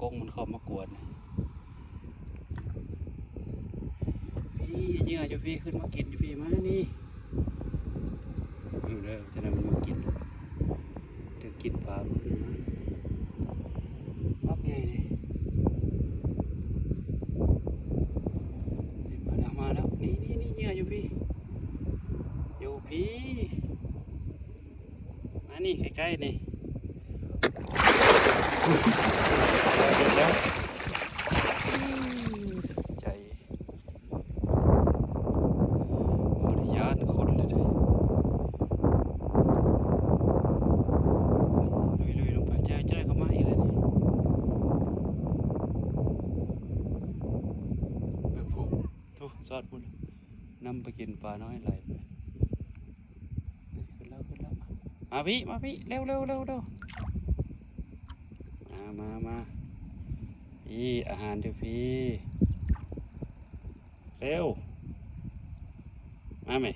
ກົງມັນເຂົ້າມາກວນ. ພີ້ ເຫຍື່ອຢູ່ພີ້ ຂຶ້ນມາກິນຢູ່ພີ້ ມານີ້. ເອີ ເດີ ຈະໄດ້ມັນມາກິນ ຖືກກິນປາ ມັນຂຶ້ນມາ ປັບໃຫຍ່ເດ້. ມາແລ້ວ ມາແລ້ວ ນີ້ ນີ້ ນີ້ ເຫຍື່ອຢູ່ພີ້ ຢູ່ພີ້. ມານີ້ ໃກ້ໆ ນີ້ ໃຈ ບໍ່ໄດ້ຢ້ານຄົນເລີຍເດ້. ລຸຍໆ ລົງໄປ ເຈົ້າ ເຈົ້າກໍມາອີກແລ້ວນີ້. ໂອ້ ຊອດພຸ້ນ ນຳໄປກິນປານ້ອຍຫຼາຍ. ຂຶ້ນແລ້ວ ຂຶ້ນແລ້ວ ມາພີ້ ມາພີ້ ເລັວໆໆໆ ມາ ມາ ມາ. ພີ້ ອາຫານຢູ່ພີ້ ເລັວ ມາແມ່.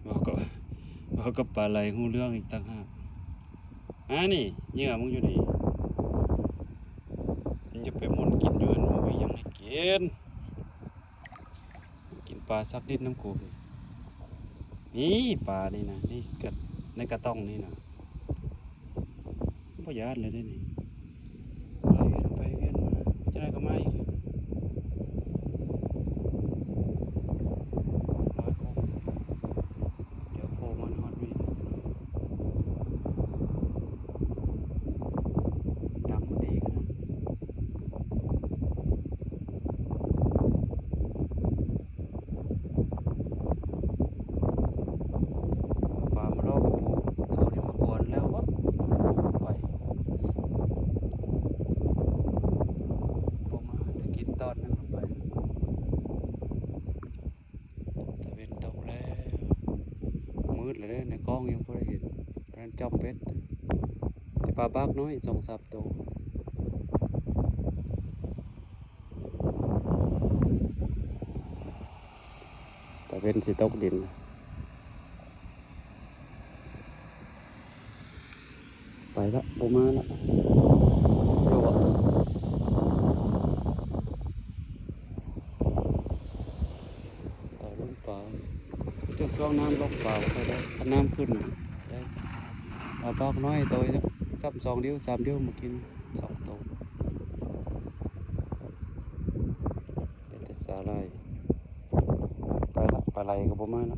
ເວົ້າກັບ ເວົ້າກັບປາໄຫຼຮູ້ເລື່ອງອີກຕ່າງຫາກ. ມານີ້ ເຫຍື່ອມຶງຢູ່ນີ້ ມັນຈະໄປໝູນກິນຢູ່ຫັ້ນ ບໍ່ມີຫຍັງໃຫ້ກິນ. ກິນປາສັກດິນນຳກູພີ້. ນີ້ປານີ້ນະ ນີ້ກະ ໃນກະຕ່ອງນີ້ນະ ບໍ່ຢ້ານເລີຍເດ້ນີ້. ໄປວຽນໄປວຽນມາ ຈະໄດ້ກໍມາອີກ. ດຽວໂພມັນຮອດນີ້ ດັງມັນດີຂະໜາດ. ປາມາລໍກັບຜູ້ເຖົ້ານີ້ມາກ່ອນແລ້ວ ວັບ ໄປ ບໍ່ມາ ໄດ້ກິນຕອນໜຶ່ງໄປ. ຕາເວັນຕົກແລ້ວ ມືດແລ້ວເດ້ ໃນກ້ອງຍັງບໍ່ໄດ້ເຫັນ. ອັນນັ້ນຈອມເປັດ ແຕ່ປາບາກນ້ອຍສອງສາມໂຕ. ຕາເວັນຊິຕົກດິນ ໄປລະ ບໍ່ມາລະ. ເຈົ້າວ່າ ເອົາລົງປາ ເຈົ້າ ຊ່ວງນ້ຳລົງປາບໍ່ຄ່ອຍໄດ້ ຄັນນ້ຳຂຶ້ນນະໄດ້. ເອົາປາບາກນ້ອຍໂຕ ຊ້ຳສອງນິ້ວສາມນິ້ວ ມາກິນສອງໂຕ ໄດ້ແຕ່ສາຫຼ່າຍ. ໄປລະ ປາໄຫຼກໍບໍ່ມາລະ.